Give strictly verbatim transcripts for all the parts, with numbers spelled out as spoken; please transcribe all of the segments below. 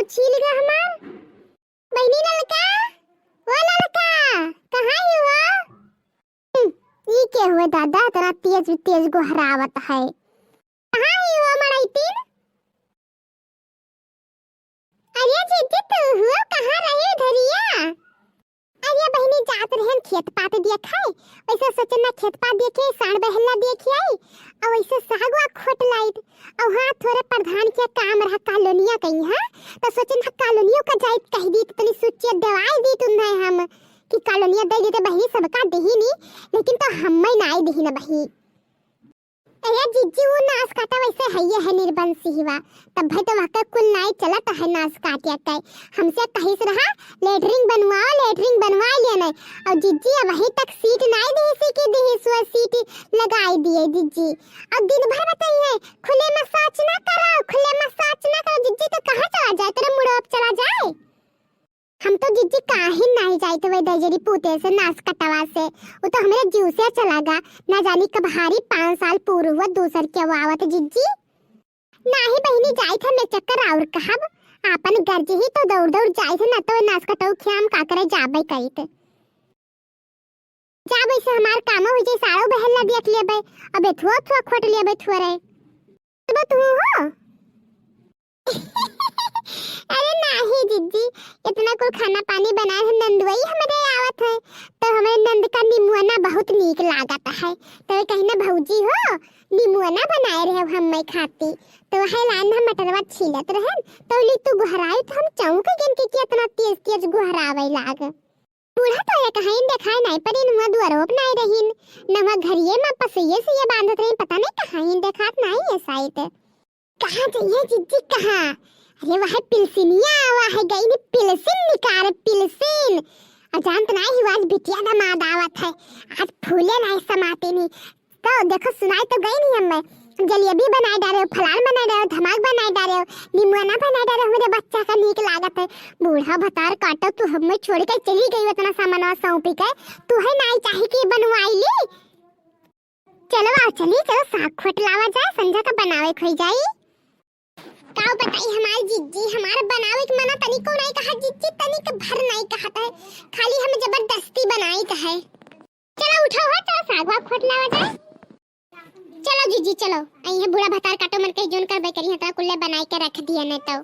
छील गया हमार। बहिनी ललका, ओ ललका, कहाँ ही हो? हम्म, ई के हुए दादा, इतना तेज तेज गोहरावत है? कहाँ ही हो मड़ैतिन? अरे जीजी, तू हुआ कहाँ रहे धरिया? अरे बहिनी, जात रहन खेत पात देखे, वैसे सोचन ना खेत पात देखे, साँड़ बहेला देखे आई, और वैसे सागवा खोट लाइत, और हाँ, थोरे प्रधान के काम रहा कॉलोनिया कहीं, हाँ, तो सोचन ना कॉलोनियों का जाइत कह दी, तो तनी सुच्चे देवाई दी तुम है हम, कि कॉलोनिया दे देते बहिनी, सबका देही नी, लेकिन तो हम्मे नाई देही ना बहिनी। अरे जिज्जी, वो नास काटा वैसे है, ये है निर्बंसी हिवा। तब भाई तो वहाँ कुल नाई चलत है नास काटिया के। हमसे कहिस रहा, लेटरिन बनवाओ, लेटरिन बनवा लेने। और जिज्जी, अब वहीं तक सीट नाई दी सी की दी सो सीट लगाई दिए जिज्जी। और दिन भर बताइए, खुले में शौच ना करो, खुले में शौच ना करो। जिज्जी तो कहाँ चला जाए, तेरे मुड़ो अब चला जाए। हम तो जिज्जी काहे नाई जाइत वही दजरी पूते से, नास कटवा से। वो तो हमरे जीव से चला गा। ना जानी कब हारी पाँच साल पूर हुआ दूसर के वो आवत जिज्जी। नाही बहिनी, जाइत है मैं चक्कर और कहब। आपन गर्ज ही तो दौड़ दौड़ जाइत है, ना तो नास कटऊ खियाम का करे जाबे कइत। जा वैसे हमार कामो हो जाए, साड़ो बहेला देख लेबे, अब एथुआ थुआ खोट लेबे थुअरे। तब तू हो? अरे नाही जिज्जी, इतना कुल खाना पानी बनाए है, नंदुआई हमरे आवत है, तो हमरे नंद का निमुआना बहुत नीक लागत है, तो कहीं ना भौजी हो, निमुआना बनाए रहे हम मैं खाती, तो है लाइन हम मटरवा छीलत रहन, तो ली तू गुहराई, तो हम चौंक गन के कि इतना तेज तेज गुहरावे लाग। बूढ़ा तो ये कहीं देखाए नाई पड़िन, हुआ दुआरो पे नाई रहिन, न हुआ घरिये में पसुइये से ये बांधत रहिन, पता नहीं कहाँ ही देखात नाई ये साइत। कहाँ जाइए जिज्जी, कहाँ? अरे वह पिलसिनिया, वह गई नी पिलसिन निकार, पिलसिन। आ जानत नाई ही आज बिटिया दामाद आवत है, आज फूले नाई समाते नी, तो देखो, सुनाई तो गई नी हमें। जलेबी बनाए डारे हो, फलान बनाए डारे हो, धमाक बनाए डारे हो, निमुआना बनाए डारे हो, मेरे बच्चा का नीक लागत है। बूढ़ा भतार काटो, तू हमें छोड़ के चली गई, उतना सामानवा सौंपी के, तू है नाई चाही कि बनवाई ली। चलो आओ, चली, चलो साग खोट लावा जाए, संझा का बनावे खोई जाई। का बताई हमार जिज्जी, हमार बनावे के मना तनिको नाई कहा जिज्जी, तनिक भर नाई कहत है, खाली हम जबरदस्ती बनाई कहे। चलो उठो हो, चलो सागवा खोट लावा जाए। चलो जिज्जी चलो, आई है बूढ़ा भतार काटो मन के जोन करबे करी, हतरा कुल्ले बनाई के रख दिया नहीं तो।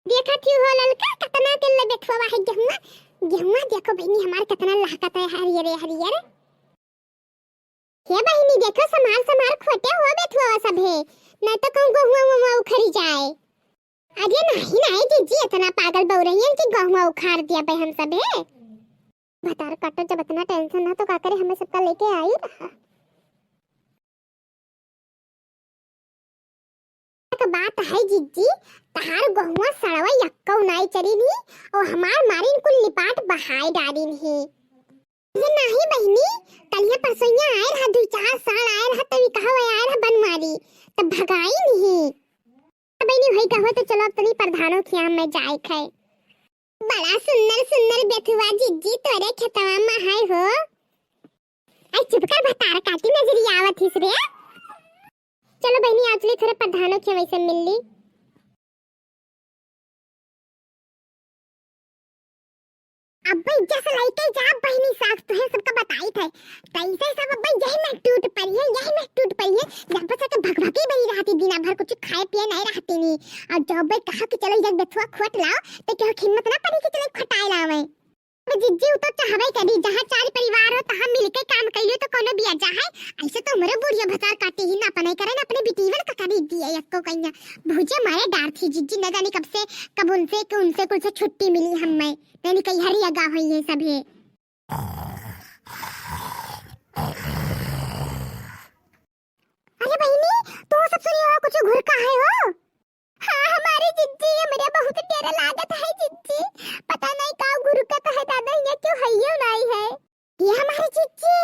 देखा थी हो ललका, कितना के ले बेथुआ है गेहुआ। गेहुआ देखो बहिनी हमार कितना लहकत है, हरियर हरियर। हे बहिनी देखो, समार समार खोटे हो बेथुआ सभे, नहीं तो कहूँ गेहुआ उहुआ उखरी जाए। अरे नहीं नहीं जिज्जी, इतना पागल बउरहियन कि गेहुआ उखाड़ दिया बे हम सभे। भतार काटो, जब इतना टेंशन है तो का करे, हमें सबका लेके आई रहा। एक बात है जिज्जी, तहार गेहुआ सड़वा यक्कौ नाई चरी नी, और हमार मारिन कुल लिपाट बहाए डारिन ही। ये नाही बहिनी, कलिया परसोइया आए रहा, दुई चार साँड़ आए रहा, तभी कहा वह आए रहा बनवारी, तब भगाई नहीं। बहिनी, होई कहो तो चलो, अब तनी प्रधानों खियाम में जाए खाए। बड़ा सुन्नर सुन्नर बेथुआ जिज्जी तोरे खेतवा में है हो। आई चुप कर, भतार काटी नजरी आवत हिस रे। चलो बहिनी, आज ले थोड़े प्रधानों खियाम वैसे मिल ली। अब्बे जस लइके जा बहिनी साग तुहे सबका बताई थे। कैसे सब अब्बे यही में टूट पड़ी है, यही में टूट पड़ी है। जब से के भगभगी बनी रहती दिना भर कुछ खाए पिए नहीं रहती नी। और जब अब्बे कहा कि चलो एक बेथुआ खोट लाओ, तो केहू हिम्मत ना पड़ी कि चलो खटाए लावे। अब जिज्जी उ तो चाहबे करी, जहाँ चार परिवार हो तहाँ मिलके काम कइलो तो कोनो बिया जा है। ऐसे तो हमरे बुढ़िया भतार काटी ही ना अपने करे ना अपने बिटीवन का करी दिए यक्को कइया। भूजे मारे डार थी जिज्जी, न जानी कब से, कब उनसे, कि उनसे कुछ छुट्टी मिली हमें। मैंने कही हरी अगा हुई है सभी। अरे बहिनी, तू सब सुनी हो, कुछ घुरका है हो? हाँ, हमारी जिज्जी, हमरे बहुत डर लागत है जिज्जी। पता नहीं का घुरकत है दादा, ये क्यों है, ये नहीं है। ये हमारी जिज्जी,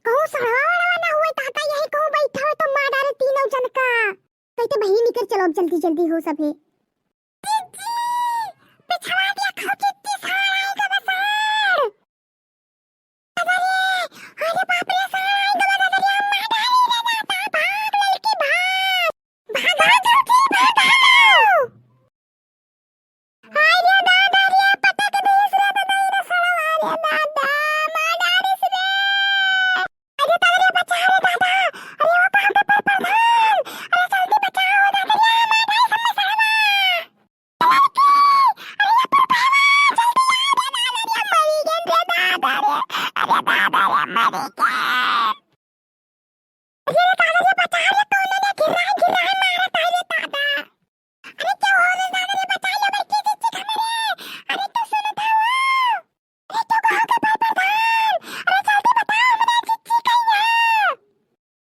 कहूँ सड़वा वड़वा ना हुए, ताता यही कहूँ बैठा हो तो मार डारे तीनों जन का। कहते बहिनी निकल चलो अब जल्दी जल्दी हो सभी। जिज्जी, पिछवा दिया खाओ कितनी साड़ आएगा बसाड़। अरे, अरे बाप रे, साला, इधर, इधर, इधर, अम्मा डाली रे दादा, भाग लड़की, भाग। भागो, अरे दादा, मार डालिस रे। अरे दादा रे, बचा रे दादा। अरे वो कहाँ पे पर प्रधान? अरे जल्दी बचाओ दादा रे, मार डालिस हमें साला। लड़की, अरे ये पर भावा, जल्दी आ रे दादा रे, मरी गई रे दादा रे। अरे दादा रे, मरी गई। अरे दादा रे, बचा रे, कौनो ने गिर रहा है, गिर रहा है, मारत है रे दादा। अरे क्यों हो रे दादा रे, बचा ले बड़की चिच्ची के हमरे। अरे क्यों सुनत है वो? अरे क्यों कहो के पर प्रधान? अरे जल्दी बताओ हमरे चिच्ची कहीं है।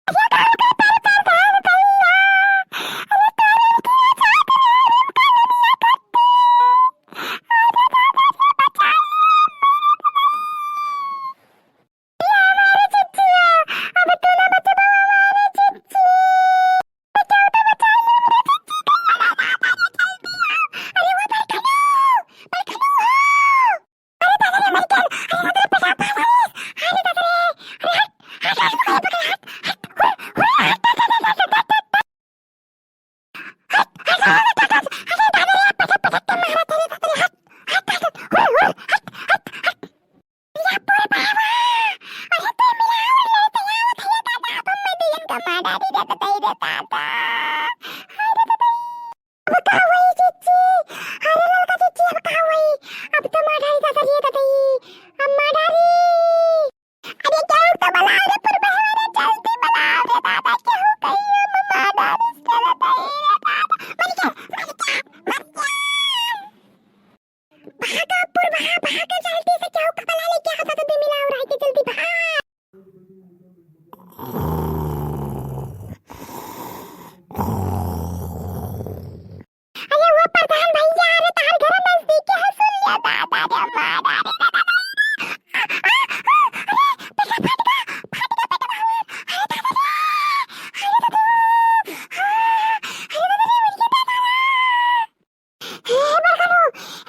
अरे कहो के पर प्रधान कहीं है? अरे कहो के पर प्रधान कहीं है? अरे दादा रे, बचा ले। हमारी चिच्ची है, अब तू ना बचबा हमारी चिच्ची। बचाओ तो बचाओ, हमारी चिच्ची के। अरे वो बड़कनू, बड़कनू हो। अरे दादा रे, मर गया। अरे दादा रे, पेशाब पास है। अरे दादा रे, अरे हट, हट, हट, हट, हट, हट, हट, हट, हट, हट, हट, हट। अब का हुई चिच्ची? अरे ललका चिच्ची, अब का हुई? अब तो मार डारी दादा रे दादा ई, अब मार डारी। अरे केहू तो बुलाओ रे पुरबहवा रे, जल्दी बुलाओ रे दादा, केहू कहियो ममा डालिस रे दादा, ए रे दादा। मर गया, मर गया, मर गया। भागा पुरबहा, भागा जल्दी से, केहू का बुला ले, क्या होता तो दे मिला और आके जल्दी भाग। अरे वो प्रधान भैया, अरे तहार घर नजदीक है, सुन लिया दादा रे, मार डारे रे दादा। आ, आ, आ, अरे पेटवा फट गया, फट गया पेटवा हमार। अरे दादा रे, अरे दादा, आ, अरे दादा रे, मर गया दादा। हे बड़कनू,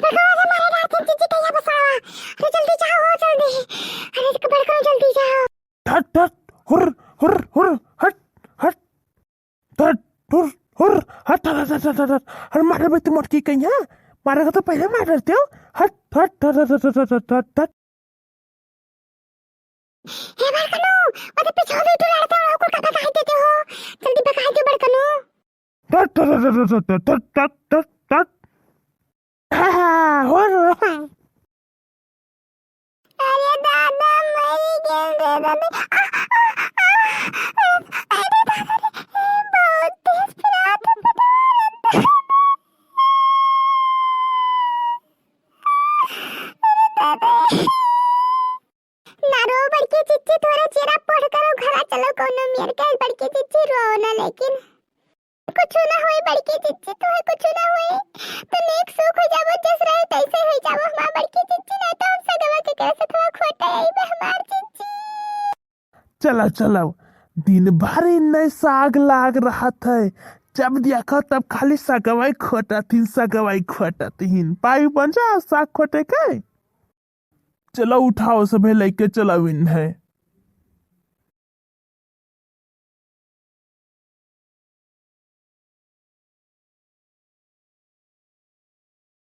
बड़कनू रे मारे रात में चिच्ची कहिया बसावा। अरे जल्दी जाओ, जल्दी। अरे बड़कनू जल्दी जाओ। हट, हट, हुर, हुर, हुर, हट, हट। हट, हुर, हुर, हट, हट, हट। अरे मारे भाई, तुम अटकी कहीं है? मारे को तो पहले मार डरते हो। हट, हट, हट, हट। हे बड़कनू, वो तो पीछे से टूरा रहता है, ओकर का भगाई देते हो। जल्दी भगाई दो बड़कनू। हट, हट, हट। हाँ, हाँ, हुर। अरे दादा, मरी गेल रे दादा। आ, आ, आ, अरे दादा रे, बहुत तेज पिरात है दादा। अरे दादा। ना रो बड़की चिच्ची, तोरा चेहरा पढ़ करो घरा चलो, कौनो मेर के बड़की चिच्ची रो ना, लेकिन कुछ ना होई बड़की चिच्ची, तोहे कुछ ना होई। तू नेक सुख हो जाबो, जस रहे तैसे हो जाबो हमार बड़की चिच्ची, नहीं तो हम सगवा के करे से थोड़ा खोटा आई बे हमार चिच्ची। चला चला, दिन भर इन्ने साग लाग रहत है, जब देखो तब खाली सगवाई खोटत हिन, सगवाई खोटत हिन। पाई बन जा साग खोटे के। चला उठाओ सभे लइके चला विन है।